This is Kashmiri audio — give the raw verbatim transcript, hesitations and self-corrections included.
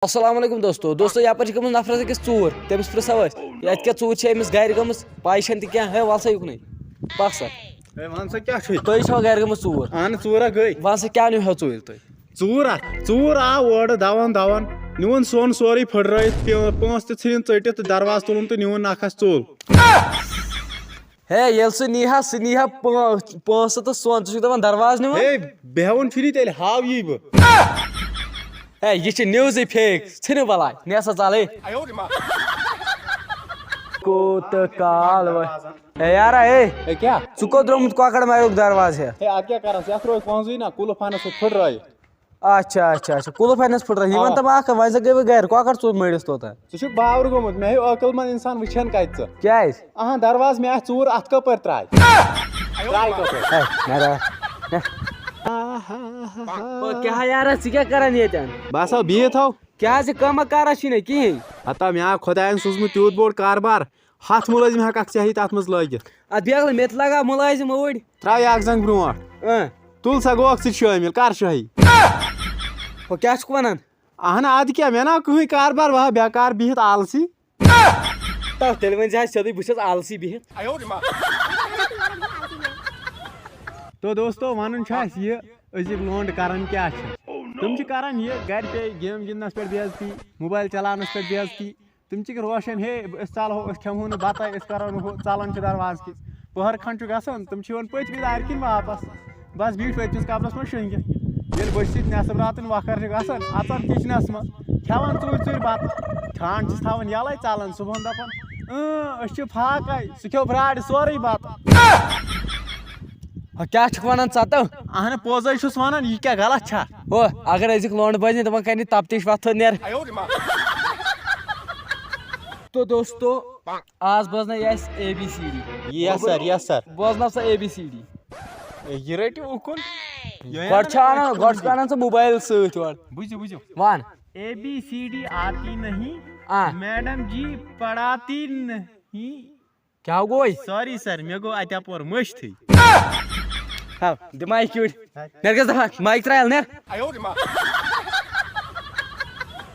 السلام علیکم دوستو۔ دوستو، یپٲرۍ چھِ گٔمٕژ نفرس أکِس ژوٗر۔ تٔمِس پرٛژھو أسۍ، یہِ اَتہِ کیٛاہ ژوٗر چھِ أمِس گرِ گٔمٕژ؟ پَے چھَنہٕ تہِ کینٛہہ۔ ہے، وَل سا یُکنُے، پَکھ سا۔ ہے، وَن سا کیٛاہ چھُے؟ تُہۍ چھِوا گرِ گٔمٕژ ژوٗر؟ اَہَن، ژوٗرا گٔے۔ وَن سا، کیٛاہ نیوٗ ہو ژوٗرِ تُہۍ؟ ژوٗر اَتھ، ژوٗر آو اورٕ دَوان دَوان، نیوٗن سۄن سورُے پھٕٹرٲیِتھ، پے-، پونٛسہٕ تہِ ژھٕنِن ژٔٹِتھ تہٕ دروازٕ تُلُن تہٕ نیوٗن نَکھَس ژوٚل۔ ہے، ییٚلہِ سُہ نیٖہا، سُہ نیٖہا پو-، پونٛسہٕ تہٕ سۄن، ژٕ چھُکھ دَپان دروازٕ نِوان؟ ہے، بیٚہوُن چھُنہٕ تیٚلہِ، ہاو یی بہٕ۔ ہے، یہِ چھِ نِوزٕے fake، ژھٕنِو بلاے، نیر سا ژَلٕے۔ کوٗت کال وۄنۍ؟ ہے یارا، ہے، ہے، کیٛاہ؟ ژٕ کوٚت درٛامُت کۄکَر ماریُک دروازٕ ہٮ۪تھ؟ ہے، اَدٕ کیٛاہ کَرَس، یَتھ روزِ پونٛسٕے نہ، قُلُف اَنَس سۭتۍ پھٕٹرٲیِتھ۔ اچھا، اچھا، اچھا، قُلُف اَنٮ۪س پھٕٹرٲیِتھ۔ یہِ وَن اَوا۔ تہٕ مےٚ اَکھ کَتھ، وۄنۍ زَن گٔے وۄنۍ گَرِ، کۄکَر ژوٚپ مٔرِتھ توٚتام۔ ژٕ چھُکھ باورٕ گوٚمُت، مےٚ ہیوٗ عٲقٕل منٛد اِنسان وٕچھان کَتہِ ژٕ؟ کیٛازِ؟ اَہَن، دروازٕ مےٚ آسہِ ژوٗر، اَتھ کَپٲرۍ ترٛاے؟ ترٛاے کَپٲرۍ؟ ہے، نہ، نہ، نہ۔ او، کیٛاہ یارا، ژٕ کیٛاہ کَران ییٚتٮ۪ن؟ بہٕ ہسا بِہِتھ ہو۔ کیٛاہ حظ، یہِ کٲمہ کارا چھی نہٕ کِہیٖنۍ؟ ہتا مےٚ آو خۄدایَن سوٗزمُت تیوٗت بوٚڑ کاربار، ہَتھ مُلٲزِم ہٮ۪کَکھ ژےٚ ہیٚتھ اَتھ منٛز لٲگِتھ۔ اَدٕ بیٚیہِ لَگہٕ مےٚ تہِ لَگاو مُلٲزِم اوٗرۍ۔ ترٛاو یہِ اَکھ زَنٛگ برٛونٛٹھ۔ اۭں۔ تُل سا، گوکھ ژٕ تہِ شٲمِل، کر شٲہی۔ ہو، کیٛاہ چھُکھ وَنان؟ اَہَن، اَدٕ کیٛاہ، مےٚ نا کٕہٕنۍ کاربار، وَہہ بیکار بِہِتھ آلسی۔ تو تیٚلہِ ؤنۍ زِ حظ سیوٚدُے، بہٕ چھُس آلسی بِہِتھ۔ تو دوستو، وَنُن چھُ اَسہِ یہِ، أزِکۍ لونٛڈٕ کَران کیٛاہ چھِ؟ تِم چھِ کَران یہِ، گَرِ پیٚیہِ گیم گِنٛدنَس پٮ۪ٹھ بے عزتی، موبایِل چلاونَس پٮ۪ٹھ بے عزتی۔ تِم چھِ روشَن، ہے، أسۍ ژَلہو، أسۍ کھٮ۪مہو نہٕ بَتَے، أسۍ کَرو نہٕ ہُہ، ژَلان چھِ دروازٕ کِنۍ۔ پٔہر کھنٛڈ چھُ گژھان، تِم چھِ یِوان پٔتمہِ دارِ کِنۍ واپَس۔ بَس بیٖٹھۍ پٔتمِس کَمرَس منٛز شۄنٛگِتھ۔ ییٚلہِ بٔچھِ سۭتۍ نٮ۪صٕب راتَن وۄکھَر چھِ گژھان، اَژان کِچنَس منٛز، کھٮ۪وان ژوٗرِ ژوٗرِ بَتہٕ۔ ٹھانٛڈ چھِس تھاوان یَلَے، ژَلان صُبحَن دَپان، "اۭں، أسۍ چھِ فاقَے، سُہ کھیوٚو برٛاڈِ سورُے بَتہٕ۔" ہا، کیٛاہ چھُکھ وَنان ژٕ تہٕ؟ اَہَن، پوٚز ہے چھُس وَنان، یہِ کیٛاہ غلط چھا؟ ہو، اگر أزِکۍ لونٛڈٕ بٲزۍ نہٕ تِمَن کَرِ نہٕ تَپتِش وۄتھو نیر۔ تو دوستو، آز بوزنٲیِو اَسہِ A B C D. Yes sir, yes sir. بوزناو سا اے بی سی ڈی۔ یہِ رٔٹِو اُکُن۔ گۄڈٕ چھُ اَنان، گۄڈٕ چھُ اَنان ژٕ موبایِل سۭتۍ یورٕ۔ بوٗزِو، بوٗزِو۔ وَن۔ اے بی سی ڈی آتی نہیں، آ۔ میڈم جی پڑھاتی نہیں۔ کیٛاہ گوٚو؟ Sorry sir، مےٚ گوٚو اَتہِ اَپور مٔشتھٕے۔ ہاو، دِ مایِک یوٗرۍ۔ نیر گژھ دَفا، مایِک ترٛایَل، نیر۔